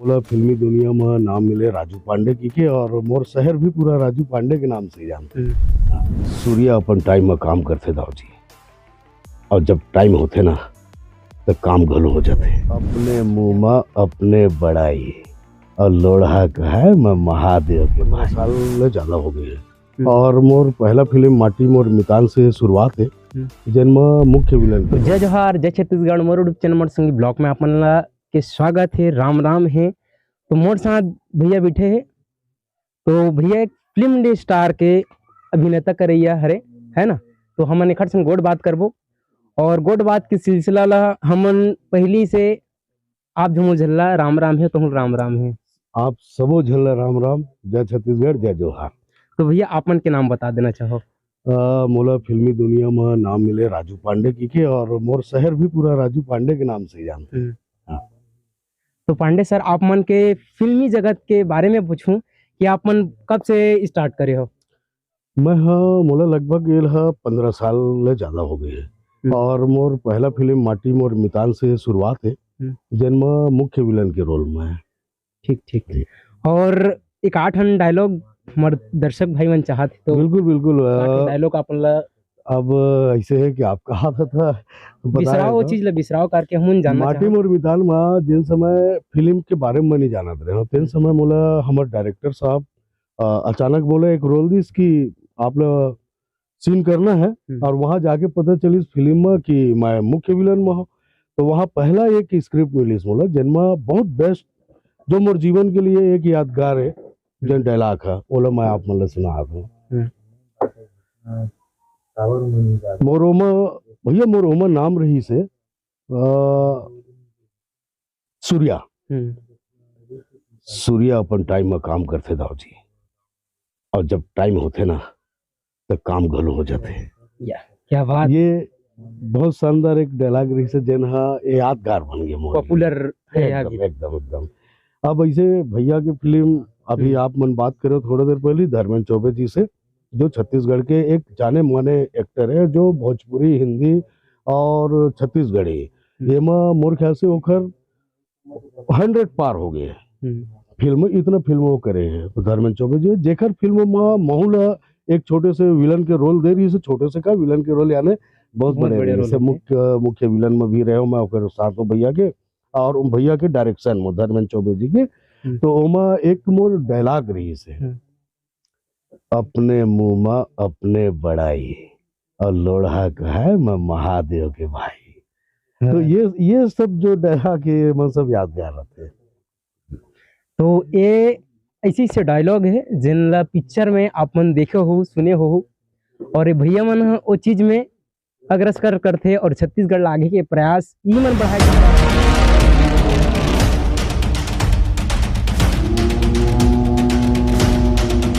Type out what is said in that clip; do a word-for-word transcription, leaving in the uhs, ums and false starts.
पूरा फिल्मी दुनिया म नाम मिले राजू पांडे जी के, और मोर शहर भी पूरा राजू पांडे के नाम से ही जानथे। सूर्या अपन टाइम म काम करथे दाऊ जी, और जब टाइम होथे ना, त काम घलो हो जाथे। अपने मुंह म अपने बड़ाई, और लोढ़ा कहे मैं महादेव के भाई। साल ले ज्यादा हो गए हे। और मोर पहला फिल्म माटी मोर मितान से शुरुआत हे, जेन म मुख्य विलेन। जय जोहार, जय छत्तीसगढ़, मोर YouTube चैनल मोर संगी ब्लॉग में आप मन ला के स्वागत हे, राम राम हे। तो मोर साथ भैया बैठे हे, तो भैया एक फिल्म इंडस्ट्री के अभिनेता करैया हरे, है ना? तो हमन एखर संग गोठ बात करबो, और गोठ बात के सिलसिला ला हमन पहली से आप झमो झल्ला राम राम हे, तहूँ राम राम हे। आप सबो झल्ला राम राम, जय छत्तीसगढ़, जय जोहार। तो भैया आप मन के नाम बता देना चाहो। अ, मोला फिल्मी दुनिया म नाम मिले राजू पांडे जी के, और मोर शहर भी पूरा राजू पांडे के नाम से ही जानथे। हम्म। हाँ। तो पांडे सर, आप मन के फिल्मी जगत के बारे में पूछूं कि आप मन कब से स्टार्ट करे हो? मैं ह, मोला लगभग ये ह पंद्रह साल ले ज्यादा हो गए हे। हम्म। और मोर पहला फिल्म माटी मोर मितान से शुरुआत हे, हम्म। जेन म मुख्य विलेन के रोल में हे। ठीक, ठीक। जी। और एक आठ ठन डायलॉग हमर दर्शक भाई मन चाहत हे, तो बिल्कुल, बिल्कुल, अ, आठ ठन डायलॉग आप मन ला अब ऐसे है कि आपका आदत है, तो बता बिसराव, रहे वो हो। चीज ला बिसराव करके हमन जानना माटी चाहत। मोर मितान मा जिन समय फिल्म के बारे में नहीं जानत रहे हो, तेन समय मोला हमर डायरेक्टर साहब, अ, अचानक बोले, एक रोल दिस कि आप ला सीन करना है, हम्म। और वहां जाके पता चलिस फिल्म में कि मैं मुख्य विलेन में हूँ। तो वहां पहला एक स्क्रिप्ट मिलिस मोला, जेन में बहुत बेस्ट, जो मोर जीवन के लिए एक यादगार है, जेन हम्म। डायलॉग है, ओला मैं आप मन ला सुना दूं। हम्म। मोर ओमा, भैया, मोर ओमा नाम रहिस हे, अ, सूर्या। हम्म। सूर्या अपन टाइम में काम करथे दाऊ जी, और जब टाइम होथे ना, तो काम घलो हो जाथे। या, क्या बात। ये बहुत शानदार एक डायलॉग रहिस हे, जेन ह यादगार बन गए मोर लिए। पॉपुलर है एकदम, आगे। एकदम, एकदम। अब ऐसे भैया की फिल्म अभी हम्म। आप मन बात करो थोड़ा देर पहले धर्मेंद्र चौबे जी से, जो छत्तीसगढ़ के एक जाने माने एक्टर है, जो भोजपुरी, हिंदी और छत्तीसगढ़ी, हम्म। ये मा मोर ख्याल से ओखर हंड्रेड पार हो गए। हम्म। फिल्म, इतना फिल्म वो करे हैं। तो धर्मेंद्र चौबे जी, जेकर फिल्म मा महू ला एक छोटे से विलन के रोल दे रहिस हे, छोटे से का विलन के रोल, यानी बहुत बहुत बड़े बड़े रहिस हे। रोल होते हैं। मुख्य, मुख्य विलन में भी रहे हो मैं ओकर साथ हो भैया के, और भैया के डायरेक्शन में धर्मेंद्र चौबे जी के। हम्म। तो ओमा एक मोर डायलॉग रहिस हे, हम्म। अपने मुंह में अपने बड़ाई, और लोढ़ा कहे मैं महादेव के भाई। तो हाँ। ये, ये सब जो डायलॉग है, ये मन सब यादगार रहते हैं। तो ये ऐसे ऐसे डायलॉग है, जिन ला पिक्चर में आप मन देखे हो, सुने हो, और ये भैया मन ह ओ चीज में अग्रसर करथे और छत्तीसगढ़ ला आगे के प्रयास ई मन बढ़ाए।